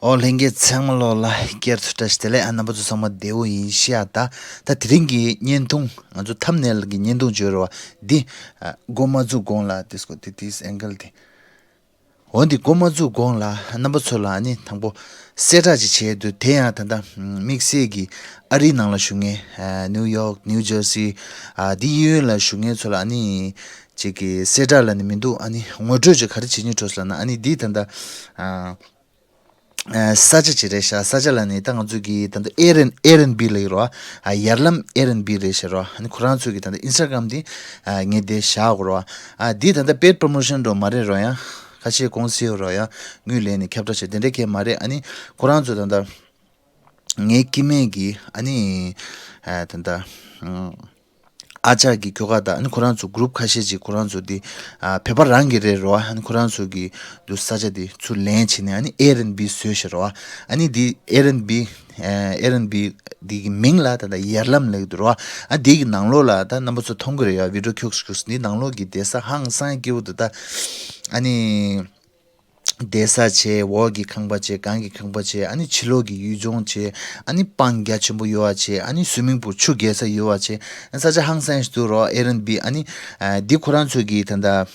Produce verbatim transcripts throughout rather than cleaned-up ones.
ཨོ་ལྷན་རྒྱས་ཚང་མ་ལོ་ལ་བསྐྱར་དུ་བཀྲ་ཤིས་བདེ་ལེགས། ཨ་རྣམ་པ་ཚོ་ཚང་མ་བདེ་པོ་ཡིན་ཤག་ད་ད་དེ་རིང་གི་བརྙན་ཐུང་ང་ཚོ་ཐམ་ནེལ་གི་བརྙན་ཐུང་བརྗོད་རོགས་འདི། ཨ་འགོ་མ་འཛུགས་གོང་ལ་དེ་སྐོར་དེ་དེའི་ཨེང་གལ་དེ། འོ་འདི་འགོ་མ་འཛུགས་གོང་ལ་རྣམ་པ་ཚོ་ལ་ཨ་ནི་དང་པོ་གསལ་བསྒྲགས་ཅིག་བྱས་འདུག་དེ་ཡང་ད་ལྟ་དམིགས་བསལ་གྱི་ཨ་རིའི་ནང་ལ་བཞུགས་མཁན་ཨ་ནིའུ་ཡོག་ནིའུ་ཇར་སི་ཨ་འདི་གཡས་གཡོན་ལ་བཞུགས་མཁན་ཚོ་ལ་ཨ་ནི་ཅིག་གི་གསལ་བསྒྲགས་ལ་ནི་མི་འདུག་ཨ་ནི་ངོ་སྤྲོད་ཅིག་ག་རེ་བྱེད་སྙིང་འདོད་སོང་ལབ་ན། ཨ་ནི་འདི་ད་ལྟ་ཨ། ས་ཆ་ཅིག་རེད་ཤག་ས་ཆ་ལ་ནི་ད་ང་ཚོ་གི་ད་ལྟ་ཨེར་ཨེན་ཨེར་ཨེན་བི་ལབ་ཀྱི་རེད་བ། ཡར་ལམ་ཨེར་ཨེན་བི་རེད་ཤག་རེད་བ། ཨ་ནི་ཁོ་རང་ཚོ་གི་ད་ལྟ་ཨིན་སི་ཊ་གྷ་རམ་འདི་ངས་དེ་བཞག་དགོས་རེད་བ། ཨ་འདི་ད་ལྟ་པེཌ་པོ་རོ་མོ་ཤན་འགྲོ་མ་རེད་རོ། ཡང་ཁ་ཤས་གོང་སེ་ཡོད་རོ། ཡང་དངུལ་ལེན་ནས་ཁྱབ་བསྒྲགས་བྱས་དེ་འདྲ་གས་མ་རེད། ཨ་ནི་ཁོ་རང་ཚོ་ད་ལྟ་ངའི་སྐྱེ་དམན་གྱི་ཨ་ནི་ད་ལྟ། ཨ་ཅག་གི་ཁྱོ་ག་དང་ཨ་ནི་ཁོ་རང་ཚོ་གུ་རུབ་ཁ་ཤས་ཅིག་ཁོ་རང་ཚོ་འདི་ཨ་བོད་པ་རང་གི་རེད་རོ། ཨ་ནི་ཁོ་རང་ཚོ་གི་འདུ་ས་ཆ་འདི་ཚུར་ལེན་བྱས་ནས་ཨ་ནི་ཨེར་ཨེན་བི་བཟོས་ཤག་རོ། ཨ་ནི་འདི་ཨེར་ཨེན་བི་ཨེར་ཨེན་བི་འདི་གི་མིང་ལ་ད་ལྟ་ཡར་ལམ་ལབ་ཀྱི་འདུག་རོ། ཨ་འདི་གི་ནང་ལོགས་ལ་ད་རྣམ་པ་ཚོ་མཐོང་གི་རེད་ཡ། བི་ཌི་ཡོ་ཁྱུག་ཁྱུག་འདི་ནང་ལོགས་ཀྱི་བསྡད་ས་ཧང་སང་སྐྱིད་པོ་འདུག་ད་ཨ་ནི། བསྡད་ས་བྱས། འོག་གི་ཁང་པ་བྱས། སྒང་གི་ཁང་པ་བྱས། ཨ་ནི་ཕྱི་ལོགས་ཀྱི་ཡུལ་ལྗོངས་བྱས། ཨ་ནི་སྤང་རྒྱ་ཆེན་པོ་ཡོད་པ་བྱས། ཨ་ནི་སུའི་མིང་པུལ་ཆུ་རྒྱས་ས་ཡོད་པ་བྱས། ཨ་ས་ཆ་ཧང་སང་ཞིག་འདུག་རོ། ཨེར་ཨེན་བི་ཨ་ནི་ཨ་འདི་ཁོ་རང་ཚོ་གི་ད་ལྟ་ཨ་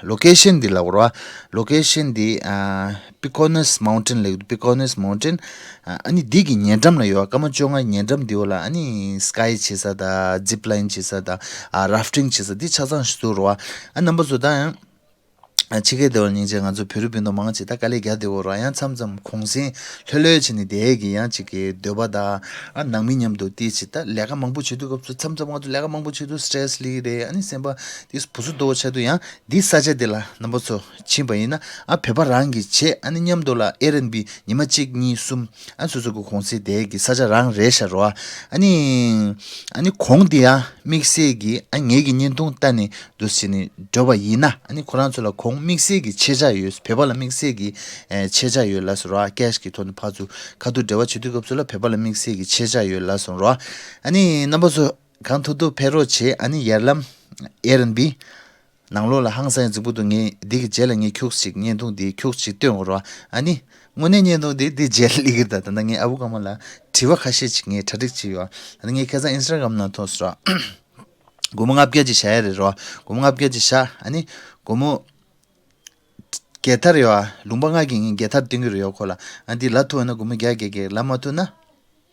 ལོ་ཀེ་ཤན་འདི་ལབ་རོ། ལོ་ཀེ་ཤན་འདི་ཨ་པི་ཀོ་ནེས་མའུན་ཊེན་ལབ་ཀྱི་འདུག་པི་ཀོ་ནེས་མའུན་ཊེན། ཨ་ནི་འདི་གི་ཉེ་འགྲམ་ལ་ཡོད་པ། སྐར་མ་བཅོ་ལྔ་ཉེ་འགྲམ་འདི་བོ་ལ་ཨ་ནི་སི་ཀའི་བྱེད་ས་དང་ཛིབ་ལའིན་བྱེད་ས་དང་ཨ་རཱཕ་ཊིང་བྱེད་ས་འདི་ཆ་ཚང་ཞིག་འདུག་རོ། ཨ་རྣམ་པ་ཚོ་ད་ཡང་། ཕྱི་རྒྱལ་སྡེ་བར་སྙིང་རྗེ། ང་ཚོ་བོད་རིགས་སྤུན་ཟླ་མང་ཆེ་ད་དཀའ་ལས་རྒྱག་བསྡད་ཡོད་ར། ཡང་མཚམས་མཚམས་གུང་སེང་ལྷོད་ལྷོད་བྱས་ནས་བསྡད་ཀྱི་ཡང་ཅིག་གི་འདོད་པ་དང་ཨ་ནང་མི་མཉམ་དུ་ཏི་ཅི་ད་ལས་ཀ་མང་པོ་བྱེད་དུས་སྐབས་སུ་མཚམས་མཚམས་ང་ཚོ་ལས་ཀ་མང་པོ་བྱེད་དུས་སི་ཊེ་རེ་སི་སླེབས་ཀྱི་རེད། ཨ་ནི་སེམས་པ་ཏི་སུ་བུ་སུ་རྡོ་ཆགས་དུས་ཡང་འདི་ས་ཆ་འདི་ལ་རྣམ་པ་ཚོ་ཕྱིན་པ་ཡིན་ན་ཨ་བོད་པ་རང་གི་བྱེད། ཨ་ནི་མཉམ་དུ་ལ་ཨེར་ཨེན་བི་ཉི་མ་གཅིག་གཉིས་གསུམ་ཨ་སོ་སོ་གི་གུང་སེང་བསྡད་ཀྱི་ས་ཆ་རང་རེད་ཤག་རོ། ཨ་ནི་ཨ་ནི་གོང་འདི་ཡང་དམིགས་བསལ་གྱི་ཨ་ངེད་ཀྱི་བརྙན་ཐུང་ལྟ་ནས། འདུག་ཟེར་ནས་འགྲོ་བ་ཡིན་ན། ཨ་ནི་ཁོ་རང་ཚོ་ལ་གོང་དམིགས་བསལ་གྱི་ཆེད་བཅར་ཡོད། བོད་པ་ལ་དམིགས་བསལ་གྱི་ཨེ་ཆེད་བཅར་ཡོད་ལབ་སོང་རོ། ཨ་ཀེཤ་གི་ཐོག་ནས་ཕར་ཚུར་ཁ་ཐུག་འབྲེལ་བ་བྱེད་དུས་སྐབས་སུ་ལ་བོད་པ་ལ་དམིགས་བསལ་གྱི་ཆེད་བཅར་ཡོད་ལབ་སོང་རོ། ཨ་ནི་རྣམ་པ་ཚོ་གང་ཐུབ་ཐུབ་ཕེབས་རོགས་བྱེད། ཨ་ནི་ཡར་ལམ་ཨེར་ཨེན་བི་ནང་ལོགས་ལ་ཧང་སང་ཡང་རྫིག་པོ་འདུག་ངས་འདི་གི་རྗེས་ལ་ངས་ཁྱུག་ཅིག་བརྙན་ཐུང་འདི་ཁྱུག་ཅིག་སྟོན་དགོས་རོ། ཨ་ནི་དངོས་གནས་བརྙན་ཐུང་འདི་འདི་རྗེས་ལ་སླེབས་ཀྱི་རེད། ད་ད་ལྟ་ངས་ཨ་བུ་ཀརྨ་ལ་དྲི་བ་ཁ་ཤས་ཅིག་ངས་གྲ་སྒྲིག་བྱས་ཡོད། ཨ་ནི་ངས་ཁ་སང་ཨིན་སི་ཊ་གྷ་རམ་ནང་མཐོང་སོང་རོ། སྒོར་མོ་ལྔ་བརྒྱ་ཅིག་བཞག་ཡ་རེད་རོ། སྒོར་མོ་ལྔ་བརྒྱ་ཅིག་བཞག་ཨ་ནི་སྒོར་མོ་བརྒྱད་ཐར་ཡོད་ཨ། ལུང་པ་ལྔ་གི་ངས་བརྒྱད་ཐར་སྟོན་གྱི་རེད་ཡོད་ཁོ་ལ། ཨ་འདི་ལབ་ཐུབ་ན་སྒོར་མོ་བརྒྱ་བརྒྱད་བརྒྱད། ལབ་མ་ཐུབ་ན་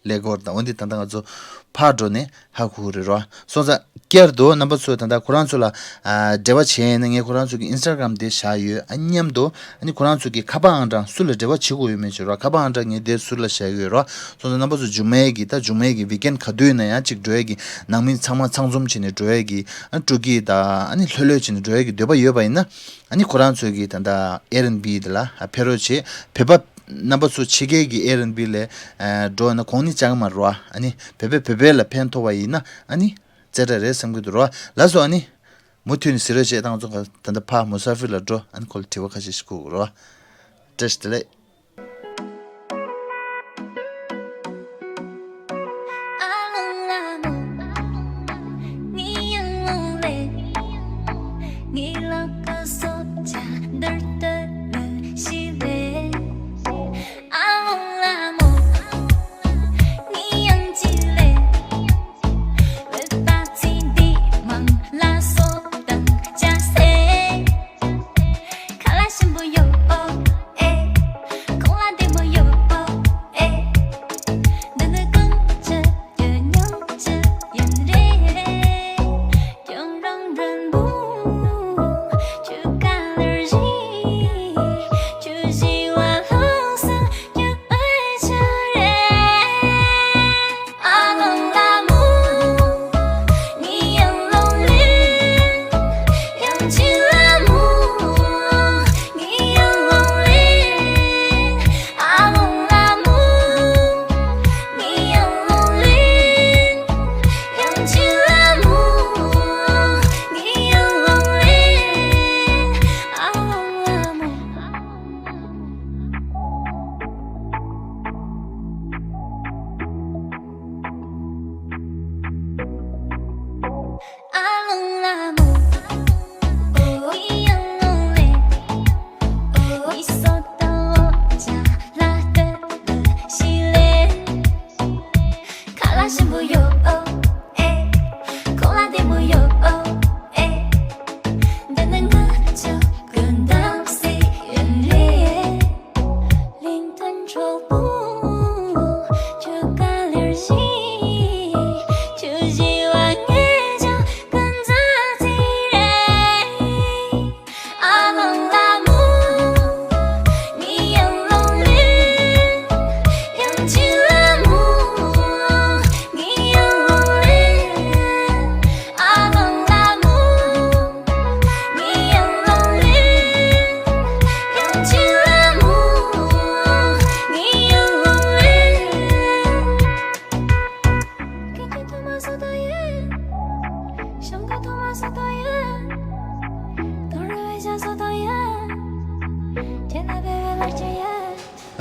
ལས་སྒོར་དང་། འོ་འདི་ད་ལྟ་ང་ཚོ་ཕར་འགྲོ་ནས་ཧ་གོ་གི་རེད་རོ། སོང་ཙང་བསྐྱར་དུ་རྣམ་པ་ཚོས་ད་ལྟ་ཁོ་རང་ཚོ་ལ་ཨ་འབྲེལ་བ་བྱས་ཡིན་ན་ངས་ཁོ་རང་ཚོ་གི་ཨིན་སི་ཊ་གྷ་རམ་དེ་བཞག་ཡོད། ཨ་མཉམ་དུ་ཨ་ནི་ཁོ་རང་ཚོ་གི་ཁ་པར་ཨང་གྲངས་སུ་ལ་འབྲེལ་བ་བྱེད་དགོས་ཡོད་མེད་ཅིག་རོ། ཁ་པར་ཨང་གྲངས་ངས་དེ་ཟུར་ལ་བཞག་གི་ཡོད་རོ། སོང་ཙང་རྣམ་པ་ཚོ་མཇུག་མའི་གི་ད་མཇུག་མའི་གི་ཝིག་ཨེན་ག་དུས་ཡིན་ན་ཡང་ཅིག་འགྲོ་ཡས་ཀྱི་ནང་མི་ཚང་མ་ཚང་འཛོམས་བྱས་ནས་འགྲོ་ཡས་ཀྱི་ཨ་སྤྲོ་སྐྱིད་དང་ཨ་ནི་ལྷོད་ལྷོད་བྱས་ནས་འགྲོ་ཡས་ཀྱི་འདོད་པ་ཡོད་པ་ཡིན་ན་ཨ་ནི་ཁོ་རང་ཚོའི་གི་ད་ལྟ་ཨེར་ཨེན་བི་དེ་ལ་ཕེབས་རོགས་བྱེད། བོད་པ་རྣམ་པ་ཚོ་ཕྱི་རྒྱལ་གྱི་ཨེར་ཨེན་བི་ལ་འགྲོ་ན་གོང་ནས་བཅག་གི་མ་རེད་རོ། ཨ་ནི་བོད་པས་བོད་པའི་ལ་ཕན་ཐོགས་པ་ཡིན་ན་ཨ་ནི་རྩེ་གྲས་རེད་བསམ་གྱི་འདུག་རོ། ལགས་སོ། ཨ་ནི་མུ་མཐུད་ནས་གཟིགས་རོགས་བྱེད། ད་ང་ཚོ་ད་ལྟ་ཕར་མུ་ས་ཧྥིར་ལ་འགྲོ། ཨ་ནི་ཁོ་ལ་དྲི་བ་ཁ་ཤས་ཤིག་བཀོད་དགོས་རོ། བཀྲ་ཤིས་བདེ་ལེགས།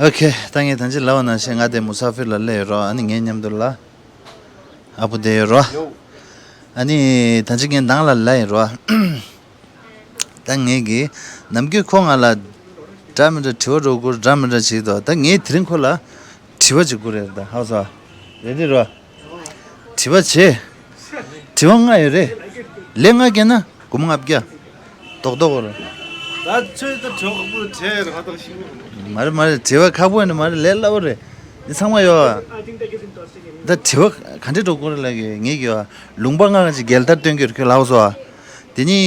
ཨོ་ཁེ། ད་ངས་ད་ཅི་ལབ་པ་ནང་བཞིན་ང་དེ་མུ་ས་ཧྥིར་ལ་སླེབས་ཡོད་རོ། ཨ་ནི་ངའི་མཉམ་དུ་ལ་ཨ་བུ་དེ་ཡོད་རོ། ཨ་ནི་ད་ཅི་ངས་ནང་ལ་ལ་ཡོད་རོ། ད་ངས་གི་ནམ་རྒྱུན་ཁོ་ང་ལ་འདྲ་མི་འདྲ་དྲི་བ་རོ་དགོས་འདྲ་མི་འདྲ་བྱེད་དོ། ད་ངས་དེ་རིང་ཁོ་ལ་དྲི་བ་ཅིག་དགོས་རེད། ད་ཧ་གོ་སོང་། རེད་རེད་རོ། དྲི་བ་བྱེད། དྲི་བ་ལྔ་ཡོད་རེད། ལན་ལྔ་བརྒྱབ་ན་སྒོར་མོ་ལྔ་བརྒྱ། རྡོག་རྡོག་རེད། ད་ཁྱོད་ད་དྲི་བ་ཁག་པོ་དྲིས་ཡོད་རེད། ང་ད་ཤེས་ཀྱི་མ་རེད། མ་རེད། དྲི་བ་ཁག་པོ་ཡིན་ནི་མ་རེད། ལས་སླ་པོ་རེད། འདི་ཚང་མ་ཡོད། ད་དྲི་བ་ག་འདྲ་འགྲོ་དགོས་རེད་ལབ་གི། ངས་གི་ལུང་པ་ལྔ་ཅིག་རྒྱལ་དར་སྟོན་གྱི་རེད། ཁྱོད་ལབ་སོང་། དེ་ནི་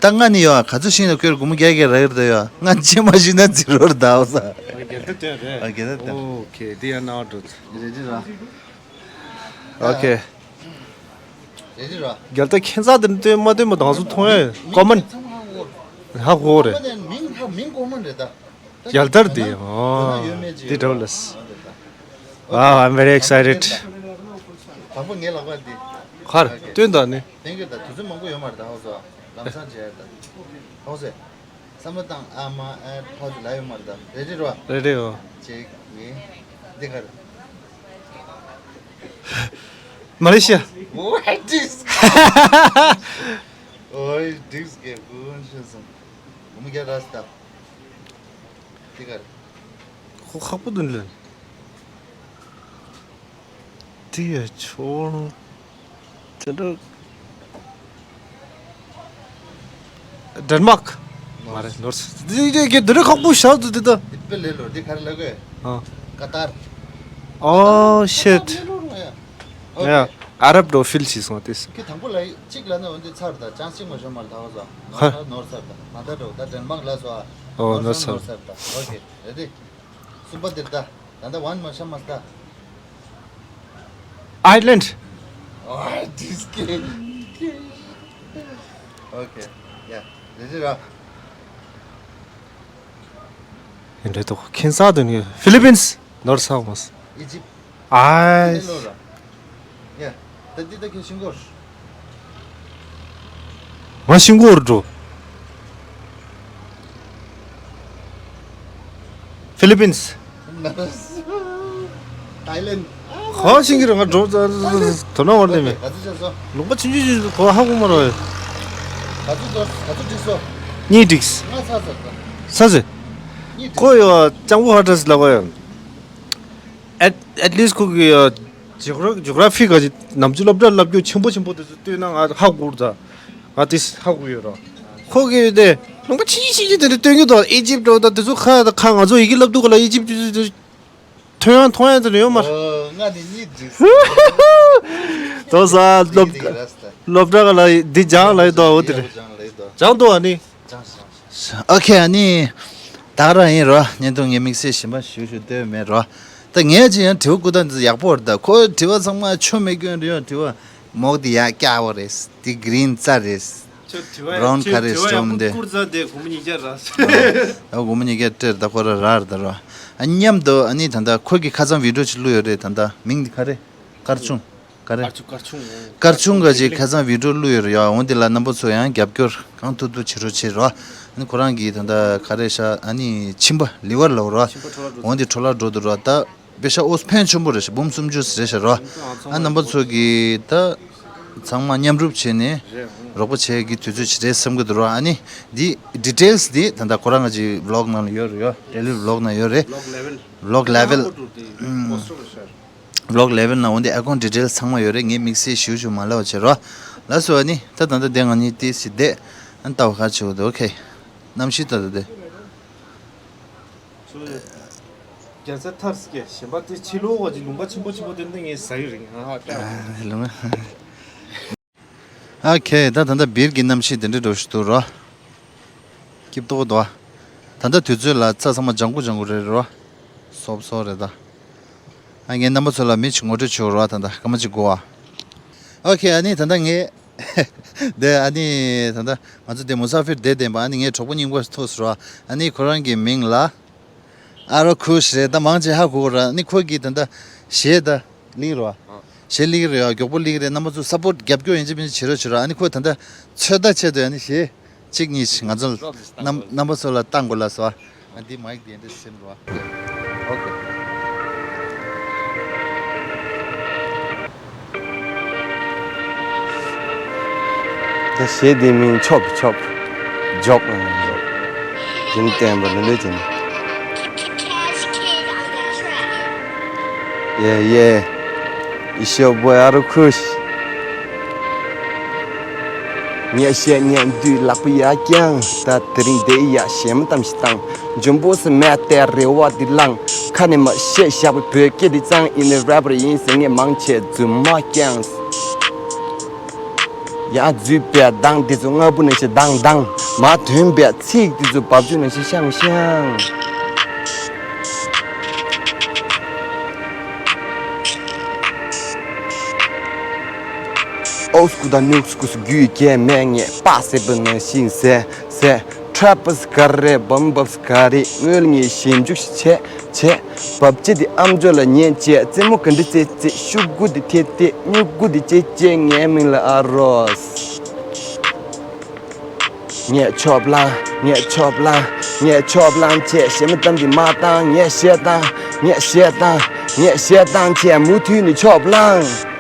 ད་ལྔ་ནི་ཡོད། ག་ཚོད་ཤེས་ན་ཁྱོད་སྒོར་མོ་བརྒྱ་བརྒྱ་རག་གི་རེད་ད་ཡོད། ལྔ་ཅིག་མ་ཤེས་ན་ཛི་རོ་རེད། ད་ཧ་གོ་སོང་། རྒྱལ་དར་སྟོན་རེད། ཨ། རྒྱལ་དར་སྟོན། ཨོ་ཁེ། འདི་ཡང་ན་འགྲོ། རེད་རེད་ར། ཨོ་ཁེ། རེད་རེད་ར། རྒྱལ་དར་ཁྱད་མཚར་དེ་འདྲ་སྟོན་མ་སྟོན་པ་དང་སུ་མཐོང་ཡ་ཀོ་མན། ཧ་གོ་རེད། མིང་ཧ་མིང་ཀོ་མན་རེད་ད། རྒྱལ་དར་དེ། ཨོ། དེ་འདྲ་ལས། Wow, I'm very excited. དང་པོ་ངའི་ལག་པ་འདི། གར་སྟོན་ད་ནི། སྟོན་གྱི་ད་དུས་ཚོད་མང་པོ་ཡོད་མ་རེད་ད། ཧ་གོ་སོང་། ལམ་སང་བྱས་ད། ཧ་གོ་སོང་། བསམ་བློ་བཏང་། ཨ་མ་ཨ་ཕ་ཚོ་ལ་ཡོད་མ་རེད་ད། རེད་རེད་རོ། རེད་རེད་ཨོ། གཅིག་གཉིས། འདི་གར། མ་ལེ་ཤི་ཡ། ཨོ་ཧེ་ཏིས། ཨོ་ཧེ་ཏིས་གེ་གུན་ཤེས་སོང་། ངོ་མ་རྒྱ་ར་སྟ། འདི་གར། ཁོ་ཁག་པོ་འདུག་ལེ། དེ་ཡ་ཆོ་དེ་འདྲ། ཌེན་མཱག་མ་རེད། ནོར་སི། དེ་དེ་གི་དེ་འདྲ་ཁག་པོ་ཞིག་འདུག་དེ་ད། དེ་པེ་ལེ་ལོ་དེ་ག་རེ་ལབ་གི། ཨ། ཀ་ཏར། Oh shit. Okay. ཡ། ཨ་རབ་འགྲོ་ཕིལ་བྱས་སོང་དེ། ཁྱེད་དང་པོ་ལ་གཅིག་ལ་ན་འོན་ཏེ་ཚར་ད་ཅང་གཅིག་མ་ཤོར་མ་ལ་ད་བ་ཟ། ཧ། ནོར་ཚར་ད། ང་ད་འགྲོ་ད་ཌེན་མཱག་ལ་སོ། ཨོ་ནོར་ཚར། ནོར་ཚར་ད། ཨོ་ཁེ། རེ་ཌི། གསུམ་པ་དེར་ད། ད་ད་ཝན་མ་ཤ་མ་ད། ཨའི་ལེན་ཌི། ཨའི་ཌིས་ཀེ། ཨོ་ཁེ། ཡ། རེ་ཌི་ར། ཡིན་འདྲེ་ཏོ་ཁེན་ས་དུ་ནི་ཕི་ལི་པིན་སི། ནོར་ས་མོ་སི། ཨི་ཇིབ། ཨའི། ཨི་ལོ་ར། ཡ། ད་འདི་ད་ཁྱོད་ཤིང་སྒོར། ང་ཤིང་སྒོར་འགྲོ། ཕི་ལི་པིན་སི། ཐའི་ལེན། ཁ་ཤིང་གི་ར་ང་འགྲོ། དོ་ན་བར་དེ་མེད། ག་ཚོད་བྱས་སོ། ལུང་པ་ཆུང་ཆུང་ཆུང་གོ་ཧ་གོ་མ་རོ། ག་ཚོད་འགྲོ། ག་ཚོད་འགྲིག་སོ། གཉིས་འགྲིག་ང་ཚ་ཚ་ཚ། ཚ་ཚ། གཉིས་འགྲིག་ཁོ་ཡོ་ལྕང་པོ་ཧ་ཏྲ་སི་ལ་གོ་ཡོ། At, at least ཁོ་གི་ཇི་ཡོ་གྷ་ར་ཇི་ཡོ་གྷ་ར་ཕི་ག་ཅིག་ནམ་རྒྱུན་སློབ་གྲྭ་སློབ་རྒྱུ་ཆེན་པོ་ཆེན་པོ་དེ་ཚོ་བཏོན་ན་ང་ཧ་གོ་ར་ད། ང་དེ་ཧ་གོ་ཡོད་ར། ཁོ་གི་དེ་ལུང་པ་ཆི་ཆི་ཆི་དེ་འདྲ་བཏོན་གི་འདུག་ཨི་ཇིབ་འགྲོ་ད་དེ་ཚོ་ཁ་ད་ཁ་ང་ཚོ་ཡི་གེ་སློབ་དུས་ག་ལ་ཨི་ཇིབ་དེ་ཚོ་ཐོན་ཡང་མཐོང་ཡང་དེ་འདྲ་ཡོད་མ་རེད། ང་དེ་གཉིས་འགྲིག་སོང་། དོ་ས་སློབ་སློབ་གྲྭ་ག་ལ་འདི་སྦྱང་ལ་ཡི་དོ་འོ་དེ་རེད། སྦྱང་དོ་ཨ་ནི། ཨོ་ཁེ། ཨ་ནི་ད་ར་ཡིན་རོ། བརྙན་ཐུང་ངས་དམིགས་བསལ་གཞན་པ་ཞུ་ཞུ་འདོད་མེད་རོ། ད་ངས་ཅི་ཡང་དྲི་བ་བཀོད་སྟངས་འདི་ཡག་པོ་རེད། ད་ཁོའི་དྲི་བ་ཚང་མ་ཆོ་མེད་སྐྱོན་རེད་ཡོད། དྲི་བ་མོག་འདི་ཡག་སྐྱ་བོ་རེད། འདི་གི་རིན་རྩ་རེད། ཁྱོད་དྲི་བ་བ་རོན་ཁ་རེད་ཁྱོད་དྲི་བ་སྟོང་འདི་བཀུར་རྩ་དེ་སྒོར་མོ་ཉིས་བརྒྱ་ར། ད་སྒོར་མོ་ཉིས་བརྒྱ་སྤྲད་ད་ཁོ་ར་ར་རེད་ད་རོ། ཨ་མཉམ་དུ་ཨ་ནི་ད་ད་ཁོ་གི་ཁ་སང་བི་ཌི་ཡོ་ཅིག་བླུགས་ཡོད་རེད། ད་ད་མིང་འདི་ག་རེད། དཀར་ཆུང་། ག་རེ། དཀར་ཆུང་། དཀར་ཆུང་། དཀར་ཆུང་ག་ཅིག་ཁ་སང་བི་ཌི་ཡོ་བླུགས་ཡོད་རེད་ཡ། འོ་འདི་ལ་རྣམ་པ་ཚོ་ཡང་རྒྱབ་སྐྱོར་གང་ཐུབ་ཐུབ་བྱེད་རོགས། ཨ་ནི་ཁོ་རང་གིས་ད་ལྟ་ག་རེ་ཤ་ཨ་ནི་མཆིན་པ་ལི་ཝར་ལབ་རོགས། འོ་འདི་འཕྲོ་བརླག་འགྲོ་འདུག་རོགས། ད་པེ་ཤ་ཨོས་ཕན་ཆེན་པོ་རེད་ཤ། འབུམ་སུམ་ཅུ་རེད་ཤ་རོགས། ཨ་རྣམ་པ་ཚོ་གིས་ད་ཚང་མ་མཉམ་རུབ་བྱས་ནས་རོགས་པ་བྱེད་ཀྱི་དུས་ཚོད་ཅིག་རེད་བསམ་གྱི་འདུག་རོགས། ཨ་ནི་འདི་ཌི་ཊེལ་སི་འདི་ད་ལྟ་ཁོ་རང་ག་ཅིག་བི་ལོག་ནང་ལ་ཡོད་རེད་ཡ། ཌེ་ལི་བི་ལོག་ནང་ཡོད་རེད། བི་ལོག་ལེ་ཝལ། བི་ལོག་ལེ་ཝལ་ནང་འོ་འདི་ཨེ་ཁོན་ཌི་ཊེལ་ཚང་མ་ཡོད་རེད། ངས་དམིགས་བསལ་ཞུ་ཞུ་མ་ལབ་པ་བྱེད་རོགས། ལགས་སོ། ཨ་ནི་ད་ད་ལྟ་དེ་ང་གཉིས་ཏོག་ཙམ་བསྡད། ཨ་ནི་ལྟ་བ་ག་བྱེད་འདུག་ཨོ་ཁེ། གནམ་གཤིས་ད་ད་དེ། རྒྱལ་ས་ཐར་སྐད་གཞན་པ་དེ་ཕྱི་ལོགས་བ་ཅིག་ལུང་པ་ཆེན་པོ་ཆེན་པོ་དེ་འདི་ངས་ཟ་ཡི་རེད། ང་ཧ་ལུང་། ཨ་ཁེ། ད་ད་ལྟ་སྦིར་གྱི་གནམ་གཤིས་དེ་འདྲ་འགྲོ་བཞིན་འདུག་རོ། སྐྱིད་ཏོག་འདུག་ད་ལྟ་དུས་ཚོད་ལ་ཚ་ཚང་མ་ལྗང་ཁུ་ལྗང་ཁུ་རེད་རོ། སོབ་སོབ་རེད་ད། ཨ་ངས་རྣམ་པ་ཚོ་ལ་མི་ཅིག་ངོ་སྤྲོད་བྱེད་རོགས། ད་ལྟ་སྐར་མ་གཅིག་འགོར་བ། ཨོ་ཁེ། ཨ་ནི་ད་ལྟ་ངས་དེ་ཨ་ནི་ད་ལྟ་ང་ཚོ་དེ་མུ་ས་ཧྥིར་བསྡད་བསྡད་པ། ཨ་ནི་ངའི་གྲོགས་པོ་རྙིང་པ་ཐུག་སོང་རོགས། ཨ་ནི་ཁོ་རང་གི་མིང་ལ་ཨ་རོ་ཁུ་ཤི་རེད། ད་མང་ཆེ་ཧ་གོ་ར། ཨ་ནི་ཁོ་གིས་ད་ལྟ་གཞས་ད་གླེང་རོགས། གཞས་གླེང་རེད་ཡ། མགྱོགས་པོ་གླེང་རེད། རྣམ་པ་ཚོ་སཔོརྚ་རྒྱབ་སྐྱོར་ཡིན་གཅིག་མིན་གཅིག་བྱེད་རོགས་བྱེད་རོགས། ཨ་ནི་ཁོས་ད་ལྟ་ཚོད་ལྟ་ཆེད་དུ་ཨ་ནི་གཞས་གཅིག་གཉིས་ང་ཚོ་རྣམ་རྣམ་པ་ཚོ་ལ་བཏང་དགོས་ལ་སོ། ཨ་འདི་མའིག་དེ་འདྲ་སེམས་རོགས། ད་གཞས་འདི་མིང་ཆོབ་ཆོབ། འཇོག་ཨང་འཇོག་རྒྱུན་བསྟན་པ་ལ་ལོས་ཀྱིན། ཡེ་ཡེ། ཡེ་ཤོ་བོ་ཨ་རུ་ཁུ་ཤི། ངས་བཤད་ཉན་དུས་ལག་པ་ཡར་བརྐྱངས། ད་དེ་རིང་བསྡད་ཡ་གཞས་མ་གཏམ་ཞིག་བཏང་། འཇོན་པོ་སུ་མེད་དེ་རེ་བ་འདི་བླངས། ཁ་ནས་མ་བཤད་བཞག་པའི་བོད་སྐད་འདི་གཙང་། ཡིན་ནའི་རེ་པར་ཡིན་ཟེར་ངས་མང་ཆེ་རྫུན་མ་བརྐྱངས། ཡར་འཛུལ་པའི་གདངས་འདི་ཚོ་སྔ་བུ་ནང་བཞིན་ལྡང་ལྡང་། མར་ཐོན་པའི་ཚིག་འདི་ཚོ་རྦབ་ཆུ་ནང་བཞིན་ཤང་ཤང་། ཨོ་སྐུ་དང་ནུག་སྐུ་སུ་རྒྱུད་རྒྱས་མེད་ངས་པ་ཟེར་བ་ནང་བཞིན་ཟེར་ཟེར། ཁྲ་པ་སི་ག་རེ་བམ་བབ་སི་ག་རེ། དངུལ་ངས་ཞིབ་འཇུག་ཞིག་བྱས་བྱས། བབ་ཅི་དེ་ཨམ་ཅོག་ལ་ཉན་བྱས། རྩེད་མོ་ག་འདྲ་རྩེ་རྩེ། ཤུ་གུ་དེ་ཐེ་ཐེ། སྨྱུ་གུ་དེ་ཅེ་ཅེ། ངའི་མིང་ལ་ཨ་རོས། ངས་ཆོབ་ལང་། ངས་ཆོབ་ལང་། ངས་ཆོབ་ལང་བྱས། གཞས་མ་གཏམ་གྱི་མ་བཏང་། ངས་གཞས་བཏང་། ངས་གཞས་བཏང་། ངས་གཞས་བཏང་བྱས། མུ་མཐུད་ནས་ཆོབ་ལང་།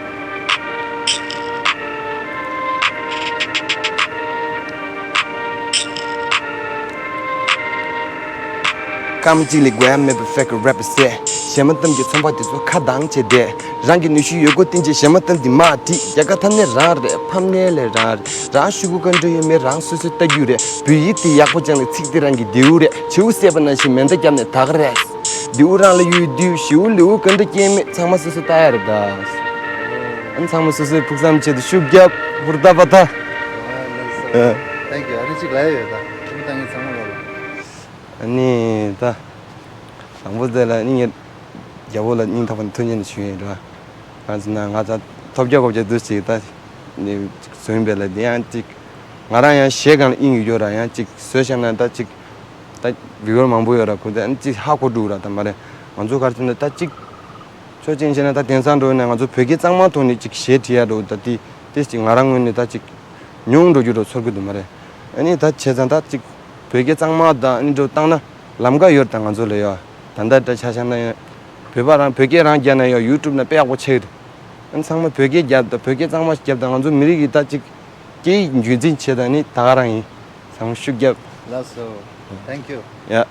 སྐར་མ་གཅིག་ལས་དགོས་ཡ་མེད་པའི་ཕེ་ཀི་རེ་པར་ཟེར། གཞས་མ་གཏམ་གྱི་ཚོང་པ་དེ་ཚོ་ཁ་གདངས་བྱས་བསྡད། རང་གི་ནུས་ཤུགས་ཡོད་རྒུ་བསྟན་བྱས་གཞས་མ་གཏམ་འདི་མར་བྲིས། རྒྱལ་ཁ་ཐོབ་ནས་རང་རེད། ཕམ་ནས་ལས་རང་རེད། རང་ཤུ་གུ་ག་འདྲ་ཡོད་མེད་རང་སོ་སོས་ལྟ་རྒྱུ་རེད། བོད་ཡིག་དེ་ཡག་པོ་སྦྱངས་ནས་ཚིག་དེ་རང་གི་རྡེའུ་རེད། བྱིའུ་བསད་པ་ནང་བཞིན་མེ་མདའ་བརྒྱབ་ནས་ད་ག་རེད། རྡེའུ་རང་ལ་ཡོད་དུས་བྱིའུ་ལེའུ་ག་འདྲ་སྐྱེས་མེད་ཚང་མ་སོ་སོས་ལྟ་ཡ་རེད་ད། ཨ་ནི་ཚང་མ་སོ་སོའི་ཕུགས་བསམ་ཆེད་དུ་ཤུགས་རྒྱབ་བུར་ད་པ་ད། Thank you. ཨ་ནི་གཅིག་ལབ་ཡ་ཡོད་ད། ཁྱིམ་ཚང་གི་ཚང་མ་ལོ་ལ། ཨ་ནི་ད། དང་པོ་དེ་ལ་སྙིང་རྒྱ་བོ་ལ་སྙིང་ཐག་པ་ནས་ཐུགས་རྗེ་ཆེ་ཞུ་ཡིན་རེད་བ། ང་ཚོ་ན་ང་ཚོ་ཐོབ་རྒྱ་གོ་བརྒྱ་དུ་ཅིག་ད་ནི་བཟོས་པས་ལ་དེ་ཡང་ཅིག་ང་རང་ཡང་གཞས་སྒང་ལ་དབྱིངས་ཡོད་ར། ཡང་ཅིག་བཟོས་བཞག་ན་ད་ཅིག་ད་བི་ཡོར་མང་པོ་ཡོད་ར། ཁོ་ད་ཅིག་ཧ་གོ་འགྲོ་ར། ད་མ་རེད། ང་ཚོ་གར་ཚོད་ན་ད་ཅིག་ཆོས་ཅན་བྱས་ན་ད་དེང་སང་འགྲོ་ན་ང་ཚོ་བོད་སྐད་གཙང་མ་ཐོག་ནས་ཅིག་གཞས་བྲིས་ཡ་འགྲོ། ད་དེ་དེ་ཅིག་ང་རང་ངོས་ནས་ད་ཅིག་ཉུང་འགྲོ་རྒྱུ་འགྲོ་ཚོར་གི་འདུག་མ་རེད། ཨ་ནི་ད་བྱས་ཙང་ད་ཅིག་བོད་སྐད་གཙང་མ་དང་ཨ་ནི་འགྲོ་བཏང་ན་ལམ་ཁ་ཡོད་ད་ང་ཚོ་ལ་ཡོད། ད་ལྟ་ད་ཆ་བཞག་ན་ཡང་བོད་པ་རང་བོད་སྐད་རང་རྒྱག་ན་ཡང་ཡུ་ཊུབ་ན་དཔེ་ཡག་པོ་ཆགས་ཀྱི་རེད། ཨ་ནི་ཚང་མ་བོད་སྐད་རྒྱབ་ད་བོད་སྐད་གཙང་མ་རྒྱབ་ད་ང་ཚོ་མི་རིགས་ཀྱི་ད་ཅིག་སྐད་ཡིག་རྒྱུན་འཛིན་བྱེད་ད་ནི་ད་ག་རང་ཡིན། ཚང་མ་ཤུགས་རྒྱབ། ལགས་སོ། Thank you. ཡ།